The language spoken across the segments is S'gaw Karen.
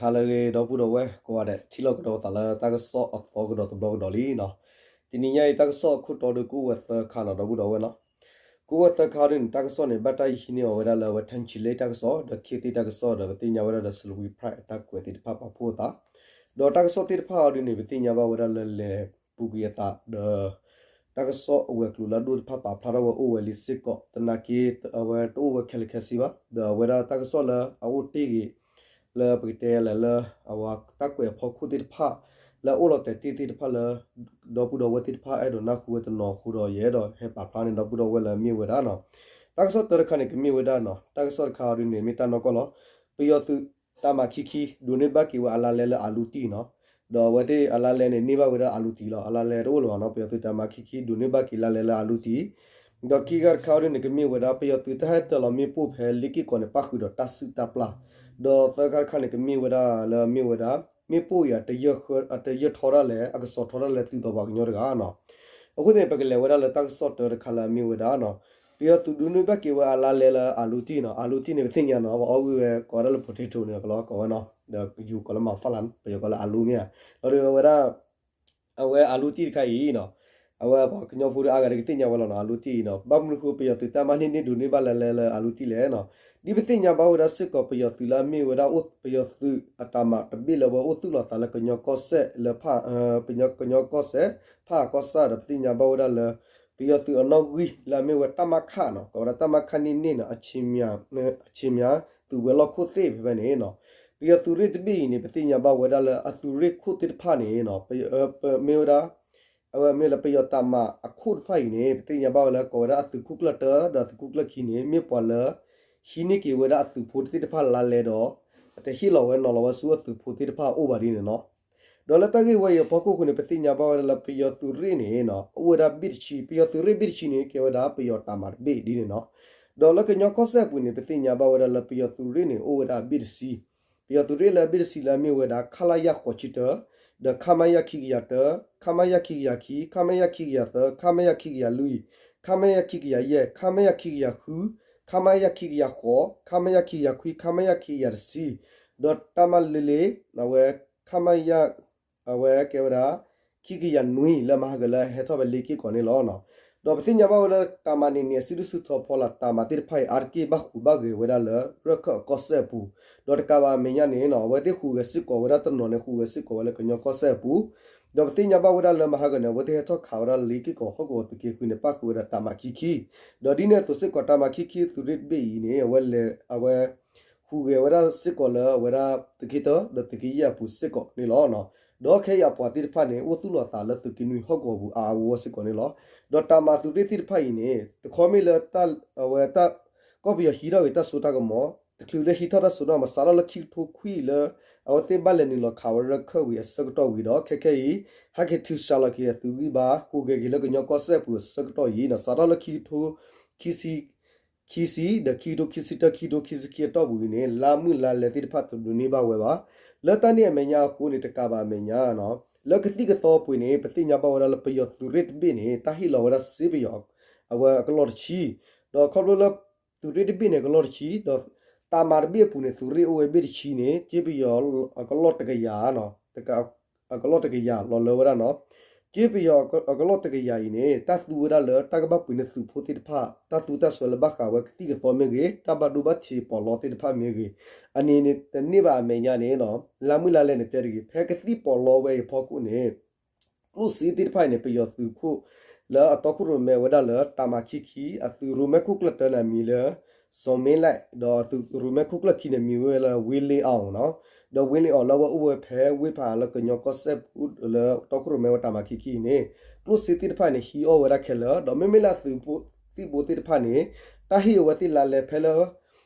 ဟါလၢအဂ့ၤ ဒီပုၢ်ဒီဝဲၢ်ကိးဂၤဒဲး, ထံၣ်လိာ်ကဒီးသးလၢတၢ်ကစီၣ်အသီကဒီးတဘျီကဒီးလံနီၤ. တနံၤညါအံၤ တၢ်ကစီၣ်အခိၣ်တီဒီးကအိၣ်ဝဲသၢခါနီၤ ဒီပုၢ်ဒီဝဲၢ်နီၤ. ကအိၣ်ဝဲသၢခါဒ်န့ၣ် တၢ်ကစီၣ်န့ၣ် ဘၣ်တၢ်ဟံးန့ၢ်အီၤဝဲဒၣ်လၢအဝဲ ထၢၣ်ဆံလ့ၣ်တၢ်ကစီၣ် ဒီးခ့သ့ၣ်တၢ်ကစီၣ် ဒီးပသ့ၣ်ညါဝဲဒၣ်ဒီး Salween Press အတၢ်ကွဲးသ့ၣ်တဖၣ်ပာ်ဖှိၣ်အသး, ဒီးတၢ်ကစီၣ်သ့ၣ်တဖၣ်အီၤဒ်န့ၣ် ပသ့ၣ်ညါဘၣ်ဝဲဒၣ်လၢလဲၤပူၤကွံာ်အသးဒီး တၢ်ကစီၣ်အဝဲၤကျိၤလၢအဒိၣ်တဖၣ်ပာ်ဖျါထီၣ်ဝဲအိၣ်ဝဲလံစ့ၢ်ကီး, သနာ်က့ အဝဲတအိၣ်ဝဲခဲလၢာ်ခဲဆ့ဘၣ်, ဒီးအဝဲဒၣ်တၢ်ကစီၣ်လၢအအိၣ်တ့ၢ်ဂ့ၤ လၢပကတဲလဲၣ်လၢ အဝဲတၢ်ကွဲးအဖီခိၣ်သ့ၣ်တဖၣ် လၢအအိၣ်လီၤတဲာ်တ့ၢ်သ့ၣ်တဖၣ်လၢ ဒီပုၢ်ဒီဝဲၢ်သ့ၣ်တဖၣ်အဲၣ်ဒိးနၢ်ဟူဝဲတနီၤအဃိဒီး ယအဲၣ်ဒိးဟဲပာ်ဖျါန့ၣ် ဒီပုၢ်ဒီဝဲၢ်လၢအမ့ၢ်ဝဲဒၣ်နီၤ. တၢ်ကစီၣ်တၢတခါန့ၣ် ကမ့ၢ်ဝဲဒၣ်နီၤ, တၢ်ကစီၣ်တခါအီၤဒ်န့ၣ် မ့ၢ်တၢ်နီၢ်ကီၢ်လီၤ. ပယီၤသုးတၢ်မၤခံခံ ဒိးန့ၢ်ဘၣ်က့ၤဝဲအလါလဲလၢအလူတံၢ်နီၤ. ဒီးအဝဲသ့ၣ်အလါလဲန့ၣ် န့ၢ်ဘၣ်ဝဲဒၣ်အလူတံၢ်လီၤ. အလါလဲတအိၣ်လၢၤဘၣ်နီၤ, ပယီၤသုးတၢ်မၤခံခံ ဒိးန့ၢ်ဘၣ်က့ၤလါလဲလၢအလူတံၢ် ဒီးခံခါတခါအီၤဒ်န့ၣ် ကမ့ၢ်ဝဲဒၣ် ပယီၤသုးတၢ်ဟဲတၢၤလီၤမ့ၣ်ပိၢ်ဖဲလ့ၢ်က့ၢ်ကီးန့ၣ် ပၣ်ဃုာ်ဒီးတၢ်စုၣ်တၢ်ပျၢ်, ဒီးသၢခါတခါန့ၣ် ကမ့ၢ်ဝဲဒၣ်လၢအမ့ၢ်ဝဲဒၣ် မ့ၣ်ပိၢ်အံၤ အတယၢၢ်ထီၣ်ဒၣ်လဲာ် အကစီၤထီၣ်ဒၣ်လဲာ် သုးသီပှၤကညီတဂၤနီၤ. အဃိန့ၣ် ပကလဲၤဝဲဒၣ်လၢတၢ်ကစီၣ်တၢတခါလၢအမ့ၢ်ဝဲဒၣ်နီၤ, ပယီၤသုးဒိးန့ၢ်ဘၣ်က့ၤဝဲအလါလဲလၢအလူတံၢ်နီၤ. အလူတံၢ်န့ၣ် ပသ့ၣ်ညါနီၤ, ပှၤအီၣ်ဂံၢ်ဝဲကိးဝဲဒၣ်လၢ potato န့ၣ် ကလီၤကိးဝဲနီၤ, ဒီးယိၤကိးလၢမၤဖၣ်လၢ် ပယီၤကိးလၢအလူမ့ၢ်ဧါ, ဒီးဝဲဒၣ် အဝဲအလူတံၢ်တခါအံၤနီၤ, အဝဲပှၤကညီဖိဒီးအါဂၤဒီးကသ့ၣ်ညါဝဲလီၤနီၤ, အလူတံၢ်အံၤနီၤ, ဘၣ်မနုၤဃိပယီၤသုးတၢ်မၤန့ၢ်န့ၢ်ဒိးန့ၢ်ဘၣ်လါလဲလၢအလူတံၢ်လဲၣ်နီၤ. ဒ်ပသ့ၣ်ညါဘၣ်ဝဲဒၣ်စ့ၢ်ကီး ပယီၤသုးလၢအမ့ၢ်ဝဲဒၣ် ပယီၤသုးအတၢ်မၤတဘ့ၣ်လၢအဝဲအိၣ်သူၣ်လီၤသးလၢကညီကီၢ်စဲၣ်လၢ ကညီကီၢ်စဲၣ် ဖၣ်အကီၢ်ဆၣ်ဒီး ပသ့ၣ်ညါဘၣ်ဝဲဒၣ်လၢ ပယီၤသုးအနီၣ်ဂံၢ်လၢအမ့ၢ်ဝဲတၢ်မၤခးနီၤ, ကိးဝဲဒၣ်တၢ်မၤခးန့ၢ်န့ၢ်နီၤ, အဆ့မၠး သုးဝဲၤလီၢ်ခိၣ်သ့ၣ်ဖဲဖဲန့ၣ်နီၤ. ပယီၤသုးရ့ၣ်တဘ့ၣ်အံၤန့ၣ် ပသ့ၣ်ညါဘၣ်ဝဲဒၣ်လၢအသုးရ့ၣ်ခိၣ်သ့ၣ်တဖၣ်န့ၣ်နီၤ, မ့ၢ်ဝဲဒၣ် အဝဲမ့ၢ်လၢပယီၤတၢ်မၤအခိၣ်တဖၣ်အံၤန့ၣ် ပသ့ၣ်ညါဘၣ်ဝဲလၢကိးဝဲဒၣ်အသုးခိၣ်ကျၢၢ်တၢဒီးအသုးခိၣ်ကျၢၢ်ခံန့ၣ် မ့ၢ်ပှၤလၢ ဟံးန့ၢ်က့ၤဝဲဒၣ်အသုးဖိသ့ၣ်တဖၣ်လါလဲဒီး အတဟ့ၣ်လီၤဝဲနီၤလီၤဝဲဆူအသုးဖိသ့ၣ်တဖၣ်အအိၣ်ဘၣ်ဒ်န့ၣ်နီၤ. ဒီးလၢတၢ်ဂ့ၢ်ဝဲအံၤအဖီခိၣ်အဃိန့ၣ် ပသ့ၣ်ညါဘၣ်ဝဲဒၣ်လၢပယီၤသုးရ့ၣ်န့ၣ် အိၣ်ဝဲဒၣ်ဘ့ၣ်တဆံ, ပယီၤသုးရ့ၣ်ဘ့ၣ်တဆံန့ၣ် ကဲဝဲဒၣ်ပယီၤတၢ်မၤတဘ့ၣ်ဒ်န့ၣ်နီၤ. ဒီးလၢကညီကီၢ်စဲၣ်အပူၤန့ၣ် ပသ့ၣ်ညါဘၣ်ဝဲဒၣ်လၢပယီၤသုးရ့ၣ်န့ၣ် အိၣ်ဝဲဒၣ်ဘ့ၣ်တဆံ, ပယီၤသုးရ့ၣ်လၢဘ့ၣ်တဆံလၢအမ့ၢ်ဝဲဒၣ် ခလရ ဃိးဆံတၢ ဒီး ခမရ ခံကယၤတၢ, ခမရ ခံကယၤခံ, ခမရ ခံကယၤသၢ, ခမရ ခံကယၤလွံၢ်, ခမရ ခံကယၤယဲၢ်, ခမရ ခံကယၤဃု, ခမရ ခံကယၤဃိး, ခမရ ခံကယၤခွံ, ခမရ ခံကယၤတဆံ, ဒီးတၢ်မၤလ့လ့ အဝဲ ခမရ အဝဲကဲဝဲဒၣ် ခံကယၤနွံ လၢမၤဟးဂီၤလၢဟဲထီၣ်ဖဲလ့ၢ်က့ၢ်ကီးန့ၣ်လီၤ. ဒီးပသ့ၣ်ညါဘၣ်ဝဲလၢတၢ်မၤန့ၢ်န့ၣ် အစုဒုၣ်စုထီဖီလာ်တၢ်မၤသ့ၣ်တဖၣ်အံၤ အါတက့ၢ်ဘၣ်ဟူးဘၣ်ဂဲၤဝဲဒၣ်လၢရၢၢ်ခၢၣ်အကီၢ်စဲၣ်အပူၤ, ဒီးတကးဘၣ်အမဲာ်ညါန့ၣ်နီၤ အဝဲသ့ၣ်ဟူးဂဲၤစ့ၢ်ကီးဝဲဒၣ်တနီၤန့ၣ် ဟူးဂဲၤစ့ၢ်ကီးဝဲလၢကညီကီၢ်စဲၣ်အပူၤ, ဒီးပသ့ၣ်ညါဘၣ်ဝဲဒၣ်လၢမၤဟးဂီၤန့ၣ် အဝဲသ့ၣ်ဟဲထီၣ်ခးဝဲဒၣ်လၢလ့ၢ်က့ၢ်ကီးဟီၣ်ကဝီၤသုးက့ဃုန့ၣ် ပၣ်ဃုာ်ဝဲဒၣ်တၢ်မၤခံခံ, ဒီးဒ်န့ၣ်အသိးစ့ၢ်ကီးတၢ်မၤခံခံသုးရ့ၣ်တဘ့ၣ်အံၤန့ၣ် အဝဲလဲၤ အဝဲ ဟူးဂဲၤဝဲဒၣ်စ့ၢ်ကီးလၢအဝဲဒၣ်သုးက့တၢ ဒီးသုးက့ယဲၢ်အပူၤစ့ၢ်ကီးန့ၣ်လီၤ. ဒီးခဲအံၤအပှၤသ့ၣ်တဖၣ်န့ၣ် အိၣ်သူၣ်လီၤသးလၢသုးက့နွံဟီၣ်ကဝီၤပူၤအါအါဂီၢ်ဂီၢ်စ့ၢ်ကီးန့ၣ်လီၤ. ဒီးတၢ်မၤသုးရ့ၣ်သ့ၣ်တဖၣ်အံၤန့ၣ် တခီမ့ၢ်လၢ အဝဲတၢ် ကီၢ်ပယီၤဟံးထီၣ်က့ၤတၢ်စိတၢ်ကမီၤ တချုးလၢဟံးထီၣ်တၢ်စိတၢ်ကမီၤ စးထီၣ်လၢခံကထိခွံလၢ အဝဲသ့ၣ်ဘၣ်လဲၤနုာ်လီၤခးဝဲရၢၢ်ခၢၣ်ဝံၤအဆၢကတီၢ်ဝံၤဒီး ခဲခဲအံၤ ဟဲက့ၤထုးစှၤလီၤက့ၤအသုးဂံၢ်ဘါ ဟူးဂဲၤက့ၤလၢကညီကီၢ်စဲၣ်အပူၤအဆၢကတီၢ်အံၤနီၤ စးထီၣ်လၢခံကထိ ခံဆံ ခံဆံ ဒီးခံကထိခံဆံတၢ ခံကထိခံဆံခံအတီၢ်ပူၤအံၤန့ၣ် လါမုၢ်လါလဲသ့ၣ်တဖၣ်တဒိးန့ၢ်ဘၣ်ဝဲဘၣ်. လၢတၢ်န့ၣ်အမဲာ်ညါအဃိန့ၣ် တကးဘၣ်အမဲာ်ညါနီၤ လၢကသံၣ်ကသီပူၤန့ၣ် ပသ့ၣ်ညါဘၣ်ဝဲဒၣ်လၢပယီၤသုးရ့ၣ်တဘ့ၣ်န့ၣ် တၢ်ဟ့ၣ်လီၤဝဲဒၣ်စ့ပယီၤ အဝဲအကလီၢ်တဆံ, ဒီးခီဖျိလၢ သုးရ့ၣ်တဘ့ၣ်န့ၣ် အကလီၢ်တဆံ ဒီး တၢ်မၤတဘ့ၣ်အပူၤန့ၣ် သုးရ့ၣ်အိၣ်ဝဲဘ့ၣ်တဆံန့ၣ် စ့ပယီၤအကလီၢ်တကယၤနီၤ အကလီၢ်တကယၤလီၤလၢဝဲဒၣ်နီၤ စ့ပယီၤအကလီၢ်တကယၤအံၤန့ၣ် တၢ်သူဝဲဒၣ်လၢတၢ်ကဘၣ်ပှ့ၤန့ၢ်သုးဖိသ့ၣ်တဖၣ် တၢ်သူတၢ်စွဲလၢဘၣ်ဃးဝဲကသံၣ်ကသီမ့ၢ်ဂ့ၤ တၢ်ဘၣ်ဒိဘၣ်ထံးပီးလီသ့ၣ်တဖၣ်မ့ၢ်ဂ့ၤ, အန့ၣ်န့ၣ်တန့ၢ်ဘၣ်အမဲာ်ညါန့ၣ်နီၤ လါမုၢ်လါလဲန့ၣ်တဲတဂ့ၤ ဖဲကသံၣ်ပီးလီဝဲအံၤအဖီခိၣ်န့ၣ် ကျိၣ်စ့သ့ၣ်တဖၣ်အံၤန့ၣ် ပယီၤသုးခိၣ် လၢအတီခိၣ်ရိၣ်မဲဝဲဒၣ်လၢတၢ်မၤခံခံ အသုးရိၣ်မဲခိၣ်ကျၢၢ်တၢန့ၣ်အမံၤလၢ စီၤမ့လၢၣ် ဒီးအသုးရိၣ်မဲခိၣ်ကျၢၢ်ခံန့ၣ် မံၤဝဲလၢ ဝ့လ့အီၤနီၤ ဒီးဝ့လ့အီၤလၢအဝဲအိၣ်ဝဲဖဲဝ့ၢ်ဖးလၢကညီကီၢ်စဲၣ်ပူၤလၢတီခိၣ်ရိၣ်မဲဝဲတၢ်မၤခံခံအံၤန့ၣ် ကျိၣ်စ့သ့ၣ်တဖၣ်န့ၣ် ဟံးအီၣ်ဝဲဒၣ်ခဲလၢာ် ဒီးမ့မ့ၢ်လၢအသုးဖိသ့ၣ်တဖၣ်န့ၣ် တၢ်ဟ့ၣ်အဝဲသ့ၣ်လါလဲဖဲလၢ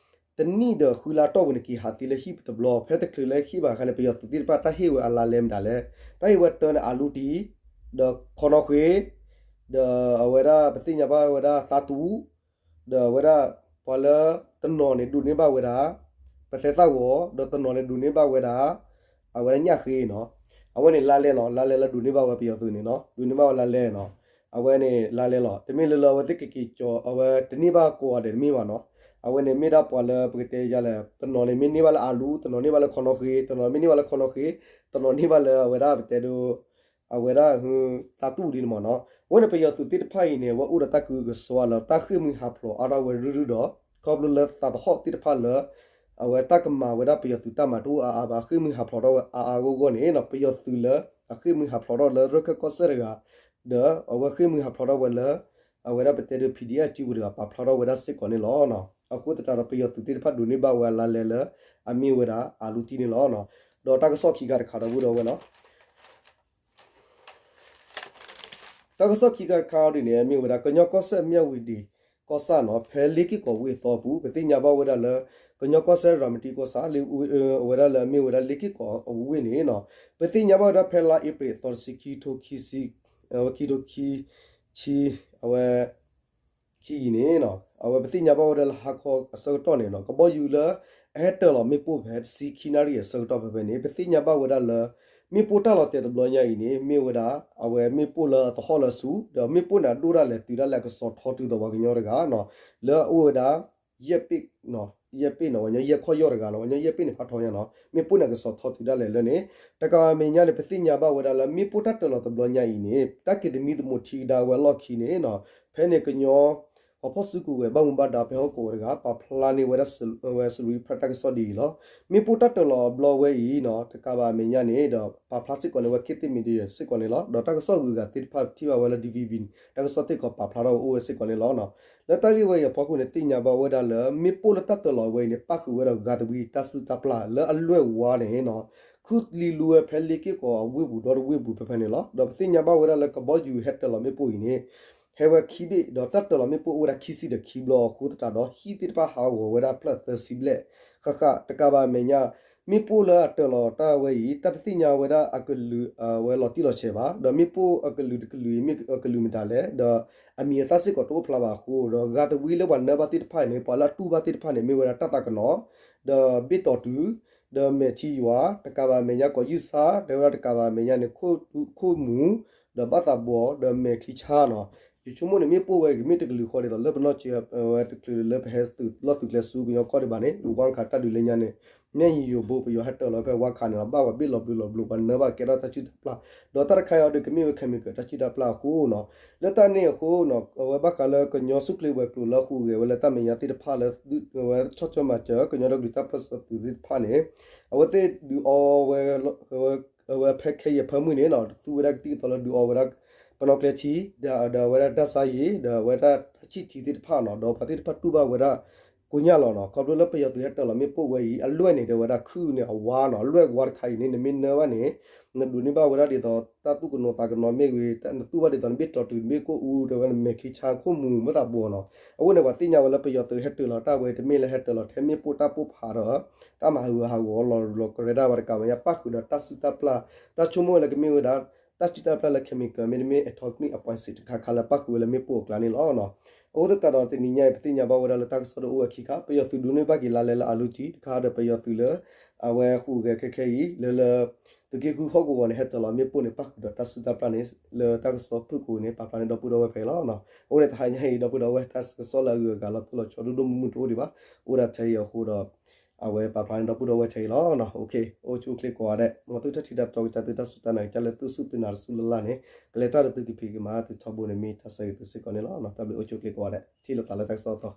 တနံၣ်ဒီးဃုလါတီၢ်ပူၤန့ၣ် က့ၤဟးသ့လၢဟံၣ်တဘျီ ဖဲတချုးလၢဟံၣ်ဘၣ်အခါန့ၣ် ပယီၤသုးသ့ၣ်တဖၣ်တၢ်ဟ့ၣ်ဝဲအလါလဲမတၤလဲၣ် တၢ်ဟ့ၣ်ဝဲတၢန့ၣ် အလူတံၢ် ဒီးခီနီၣ်ဃ့ ဒီးအဝဲဒၣ်ပသ့ၣ်ညါဘၣ်ဝဲဒၣ်သးတူၣ် ဒီးအဝဲဒၣ် ပှၤလၢတနီၤန့ၣ်ဒိးန့ၢ်ဘၣ်ဝဲဒၣ် ပသဲသၣ်ဂီၤ ဒီးတနီၤန့ၣ်ဒိးန့ၢ်ဘၣ်ဝဲဒၣ် အဝဲဒၣ်ညၣ်ဃ့နီၤ အဝဲန့ၣ်လါလဲနီၤ လါလဲလၢဒိးန့ၢ်ဘၣ်ဝဲပယီၤသုးန့ၣ်နီၤ ဒိးန့ၢ်ဘၣ်ဝဲလါလဲနီၤ အဝဲန့ၣ်လါလဲလီၤ တမ့ၢ်လၢလၢအဝဲသ့ၣ်ကက့ၤကၠီၤ အဝဲတန့ၢ်ဘၣ်ကိးဂၤဒဲးတမ့ၢ်ဘၣ်နီၤ အဝဲန့ၣ်မ့ၢ်ဒၣ်ပှၤလၢပကတဲယၤလဲၣ် တနီၤန့ၣ်မ့ၢ်န့ၢ်ဘၣ်လၢအလူ, တနီၤန့ၢ်ဘၣ်လၢခီနီၣ်ဃ့, တနီၤမ့ၢ်န့ၢ်ဘၣ်လၢခီနီၣ်ဃ့, တနီၤန့ၢ်ဘၣ်လၢအဝဲဒၣ်ပတဲဒိ အဝဲဒၣ် တၢ်သူၣ်အူဒ်န့ၣ်မ့ၢ်နီၤ. အဝဲန့ၣ်ပယီၤသုးသ့ၣ်တဖၣ်အံၤန့ၣ် အဝဲအိၣ်ဒီးတၢ်ကဟုကစွါလၢတၢ်ဃ့ၢ်မှံဟးဖျိးအါထီၣ်ဝဲရုၢ်ရုၢ်ဒီး ခီဖျိလၢသးသဟီၣ်သ့ၣ်တဖၣ်လၢ အဝဲတၢ်ကမၤဝဲဒၣ်ပယီၤသုးတၢ်မၤတအိၣ်အါအါဘၣ် ဃ့ၢ်မှံဟးဖျိးထီၣ်ဝဲအါအါဂီၢ်ဂီၢ်န့ၣ်နီၤ ပယီၤသုးလၢအဃ့ၢ်မှံဟးဖျိးထီၣ်လၢရခၢၣ်ကီၢ်စဲၣ်တဂၤ ဒီးအဝဲဃ့ၢ်မှံဟးဖျိးထီၣ်ဝဲလၢ အဝဲဒၣ်ပတဲဒိ PDF စုပူၤတဂၤ ပာ်ဖျါထီၣ်ဝဲဒၣ်စ့ၢ်ကီးန့ၣ်လီၤ. အဃိသတးဒီးပယီၤသုးသ့ၣ်တဖၣ်ဒိးန့ၢ်ဘၣ်ဝဲအလါလဲလၢ အမ့ၢ်ဝဲဒၣ်အလူတံၢ်န့ၣ်လီၤ. ဒီးတၢ်ကစီၣ်ခံခါတခါဒီပုၢ်ဒီဝဲၢ်နီၤ တၢ်ကစီၣ်ခံခါတခါဒ်န့ၣ် မ့ၢ်ဝဲဒၣ် ကညီကီၢ်စဲၣ် မၠၣ်ဝတံၣ်ကီၢ်ဆၣ်နီၤ ဖဲလ့က့ၢ်ကီးဝ့ၢ်အသီအပူၤ ပသ့ၣ်ညါဘၣ်ဝဲဒၣ်လၢ ကညီကီၢ်စဲၣ် ရၤမတံကီၢ်ဆၣ် အဝဲဒၣ်လၢအမ့ၢ်ဝဲဒၣ်လ့က့ၢ်ကီးအဝ့ၢ်န့ၣ်နီၤ ပသ့ၣ်ညါဘၣ်ဝဲဒၣ်ဖဲလါအ့ဖြ့ၣ်အသီတဆံခံ ခံထိခံဆံ အဝဲ ခံယံာ်န့ၣ်နီၤ အဝဲပသ့ၣ်ညါဘၣ်ဝဲဒၣ်လၢဟါခီအဆၢကတီၢ်န့ၣ်နီၤ ကဘီယူၤလၢအဟဲတၢၢ်လီၤမ့ၣ်ပိၢ်ဖဲတဆံခံနၣ်ရံၣ်အဆၢကတီၢ်ဖဲဖဲန့ၣ် ပသ့ၣ်ညါဘၣ်ဝဲဒၣ်လၢ မ့ၣ်ပိၢ်တၢ်လီၤတဲာ်တဘျီညါအံၤန့ၣ် မ့ၢ်ဝဲဒၣ် အဝဲမ့ၣ်ပိၢ်လၢအသဟီၣ်လၢအဆူၣ် ဒီးမ့ၣ်ပိၢ်န့ၣ်အဒိၣ်ဒၣ်လဲာ်တုၤဒၣ်လဲာ်အကစီၤထီတုၤသိးပှၤကညီတဂၤနီၤ လၢအအိၣ်ဝဲဒၣ် ယဲၢ်ပ့ၣ်နီၤ ယဲၢ်ပ့ၣ်နီၤ ပှၤကညီယဲၢ်ခီၣ်ယီၢ်တဂၤနီၤ ပှၤကညီယဲၢ်ပ့ၣ်န့ၣ်ကစီၤထီတုၤဒၣ်လဲာ်လၢန့ၣ် တကးဘၣ်မဲာ်ညါန့ၣ် ပသ့ၣ်ညါဘၣ်ဝဲဒၣ်လၢမ့ၣ်ပိၢ်တၢ်တၢၢ်လီၤတဘျီညါအံၤန့ၣ် တၢ်က့ၤသမံသမိးထံကဒါဝဲအလီၢ်ခံန့ၣ်နီၤ ဖဲန့ၣ်ကညီ ပှၤဖီၣ်စုကဝဲၤဘၣ်မူဘၣ်ဒါဖဲဟီၣ်ကဝီၤတဂၤ ပာ်ဖျါန့ၢ်ဝဲဒၣ် ဝဲ Salween Press တၢ်ကစီၣ်ဒ်အံၤလီၤ. မ့ၣ်ပိၢ်တၢ်တၢၢ်လီၤအဘျီဝဲအံၤနီၤ တကးဘၣ်အမဲာ်ညါန့ၣ်ဒီး ပာ်ဖျါစ့ၢ်ကီးန့ၢ်ဝဲ ခေတ်သစ် Media စ့ၢ်ကီးန့ၣ်လီၤ. ဒီးတၢ်ကစီၣ်ဂုၤဂၤသ့ၣ်တဖၣ်ထံၣ်ဘၣ်ဝဲလၢ DVB တၢ်ကစီၣ်သ့ၣ်ကီးပာ်ဖျါထီၣ်ဝဲအိၣ်ဝဲစ့ၢ်ကီးန့ၣ်လီၤ. လၢတၢ်ဂ့ၢ်ဝဲအံၤအဖီခိၣ်န့ၣ် သ့ၣ်ညါဘၣ်ဝဲဒၣ်လၢ မ့ၣ်ပိၢ်လၢတၢ်တၢၢ်လီၤဝဲအံၤန့ၣ် ပၣ်ဃုာ်ဝဲဒီးဂၤသဝံတၢ်စုတၢ်ပျၢ်လၢအလွဲၢ်ဝါန့ၣ်နီၤ ခုၣ်လံလူဝဲဖဲလ့က့ၢ်ကီးအဝ့ၢ်ပူၤဒီတဝ့ၢ်ပူၤဖဲဖဲန့ၣ်လီၤ. ဒီးပသ့ၣ်ညါဘၣ်ဝဲဒၣ်လၢကဘီယူၤဟဲတၢၢ်လီၤမ့ၣ်ပိၢ်အံၤန့ၣ် ဟဲဝဲခံဘ့ၣ် ဒီးတၢ်တၢၢ်လီၤမ့ၣ်ပိၢ်အိၣ်ဝဲဒၣ်ခံဆံဒီးခံဘျီအဃိသတးဒီး ဟံၣ်သ့ၣ်တဖၣ်ဟးဂီၤဝဲဒၣ်ဖျၢၣ်သၢဆံဘျဲၣ် ဃၣ်ဃၣ် တကးဘၣ်အမဲာ်ညါ မ့ၣ်ပိၢ်လၢအတၢၢ်လီၤတၢ်ဝဲအံၤ တၢ်တသ့ၣ်ညါဝဲဒၣ်အကလုာ်ဝဲလီၤတံၢ်လီၤဆဲးဘၣ် ဒီးမ့ၣ်ပိၢ်အကလုာ်တကလုာ်အံၤမ့ၢ်အကလုာ်မတၤလဲၣ် ဒီးအမံၤအသၣ်စ့ၢ်ကီးတအိၣ်ဖျါဘၣ်အဃိ ဒီးဂၤသဝံလၢပှၤနၢဘၣ်သ့ၣ်တဖၣ်န့ၣ် ပှၤလၢအတူၢ်ဘၣ်သ့ၣ်တဖၣ်န့ၣ် မ့ၢ်ဝဲဒၣ်တၢ်သးကနီၤ ဒီးဘ့ၣ်တီၤတုၤ ဒီးမဲာ်ထံယွၤ တကးဘၣ်အမဲာ်ညါ ကီးယုၢ်ဆၣ် တဲဝဲဒၣ်တကးဘၣ်အမဲာ်ညါန့ၣ် ခိၣ်မူၤ ဒီးဘၣ်သးဘှီး ဒီးမဲာ်ချံဆါနီၤ ယဆိကမိၣ်န့ၣ် မ့ၣ်ပိၢ်ဝဲကမ့ၢ်တကလုာ်ဃီဒ်သိးလၢပနီၢ်ကၠံ ဝဲတချုးလၢပဟဲသုးလီၢ်သုးကျဲဆူကညီကီၢ်ဒံးဘၣ်န့ၣ် ဝါခးတၢ်ဒုးလၢညါန့ၣ် မ့ၢ်ယိၤဘိပယီၤဟဲတၢၢ်လီၤဖဲဝါခးန့ၣ်လီၤ ဘၣ်ပှၤဘ့ၣ်လီၤဘျုးလီၤဘျုး ပှၤနၢဘၣ်ကဲထီၣ်တၢ်စုၣ်တၢ်ပျၢ် ဒီးတၢ်တခါအံၤဒီးကမ့ၢ်ဝဲ chemical တၢ်စုၣ်တၢ်ပျၢ်အဃိနီၤ လၢတၢ်န့ၣ်အဃိနီၤ အဝဲဘၣ်ဃးလၢကညီဆူၣ်ချ့ဝဲၤကျိၤလၢဟူးဂဲၤဝဲလၢတၢ်မဲာ်ညါသ့ၣ်တဖၣ်လၢ အဝဲဆီၣ်ထွဲမၤစၢၤ ကညီဒီကလုာ်တၢ်ပၢၢ်ဆၢသုးသ့ၣ်တဖၣ်န့ၣ် အဝဲသ့ၣ်ဒုးအီဝဲ အဝဲဖဲခဲအံၤအဖၢမုၢ်န့ၣ်နီၤ သူဝဲဒၣ်ကသံၣ်ကသီလၢဒုးအီဝဲဒၣ် ပနီၣ်ကျဲထံ ဒီးအဝဲဒၣ်တၢ်ဆါဟံၣ် ဒီးအဝဲဒၣ်တၢ်ဆံၣ်ထံသ့ၣ်တဖၣ်နီၤ ဒီးပှၤသ့ၣ်တဖၣ်တူၢ်ဘၣ်ဝဲဒၣ် ကိညၢ်လီၤနီၤ ခီဖျိလၢပယီၤသုးဟဲတၢၢ်လီၤမ့ၣ်ပိၢ်ဝဲအံၤ အလွဲၢ်န့ၣ် တဲဝဲဒၣ်ခုၣ်န့ၣ်အဝါနီၤ အလွဲၢ်ဝါတခါအံၤန့ၣ် နမ့ၢ်နၢဘၣ်န့ၣ် နဒိးန့ၢ်ဘၣ်ဝဲဒၣ်ဒ်သိး တၢ်သူၣ်ကနိးသးကနိးမ့ၢ်ဂ့ၤ နတူၢ်ဘၣ်ဒ်သိးနဘ့ၣ်တီၤတုၤမ့ၣ်ကိၢ်အူ တဲဝဲနမဲာ်ချံဆါခိၣ်မူၤမ့ၢ်သးဘှီးနီၤ အဃိန့ၣ် ပှၤသ့ၣ်ညါဝဲလၢပယီၤသုးဟဲတၢၢ်လီၤတၢ်ဝဲတမ့ၢ်လၢဟဲတၢၢ်လီၤထဲမ့ၣ်ပိၢ်တၢ်ပိၢ်ဖးဒီး တၢ်မၤဟးဂူာ်ဟးဂီၤလီၤလီၤကရဲဒၣ်ဝဲတကးဘၣ်ညါ ပၣ်ဃုာ်ဒီးတၢ်စုၣ်တၢ်ပျၢ် တၢ်ဆိကမိၣ်ဝဲလၢကမ့ၢ်ဝဲဒၣ် တၢ်စုၣ်တၢ်ပျၢ်လၢ chemical မ့တမ့ၢ် atomic အပှၤစံးတခါခါလၢပၣ်ဃုာ်ဝဲလၢမ့ၣ်ပိၢ်အကျါန့ၣ်လီၤ. အဃိသတးဒီးတနံၤညါအံၤ ပသ့ၣ်ညါဘၣ်ဝဲဒၣ်လၢတၢ်ကစီၣ်တအိၣ်ဝဲခံခါ ပယီၤသုးဒိးန့ၢ်ဘၣ်က့ၤလါလဲလၢအလူတံၢ် တခါဒီးပယီၤသုးလၢ အဝဲဟူးဂဲၤခဲခဲအံၤ လၢလၢ သုးက့ဃုဟီၣ်ကဝီၤန့ၣ် ဟဲတၢၢ်လီၤမ့ၣ်ပိၢ်န့ၣ် ပၣ်ဃုာ်ဒီးတၢ်စုၣ်တၢ်ပျၢ်န့ၣ် လၢတၢ်ကစီၣ်ဖုၣ်ကိာ်န့ၣ် ပာ်ဖျါန့ၢ်ဒီပုၢ်ဒီဝဲၢ်ဖဲအံၤလီၤ. အဃိန့ၣ် တဟါညါအံၤ ဒီပုၢ်ဒီဝဲၢ် တၢ်ကစီၣ်လၢအဂုၤအဂၤလီၤတိၢ်လီၤဆီဒိၣ်ဒိၣ်မုၢ်မုၢ်တအိၣ်ဒံးဘၣ် အိၣ်ဒၣ်ထဲအံၤအဃိဒီး အဝဲပာ်ဖျါန့ၢ်ဒီပုၢ်ဒီဝဲၢ်ထဲအံၤလီၤ. အိၣ်ဆူၣ်အိၣ်ချ့ကိးဂၤဒဲး မ်သုတၢ်ထံၣ်တၢ်တီကစၢ်သုတၢ်စူၢ်တၢ်နာ်ကစၢ်လၢသုစူၢ်သုနာ်တစူၢ်လၢ်လၢ်န့ၣ် ကလဲၤတၢ်ဒီးသုကဖံးကမၤသုထီဘိန့ၣ်မ့ၢ်တၢ်ဆၢဂ့ၤသုစ့ၢ်ကီးန့ၣ်လီၤ. တၢ်ဘျုးအိၣ်ဆူၣ်အိၣ်ချ့ကိးဂၤဒဲး ထံၣ်လိာ်သးလၢတၢ်ကစီၣ်အသီ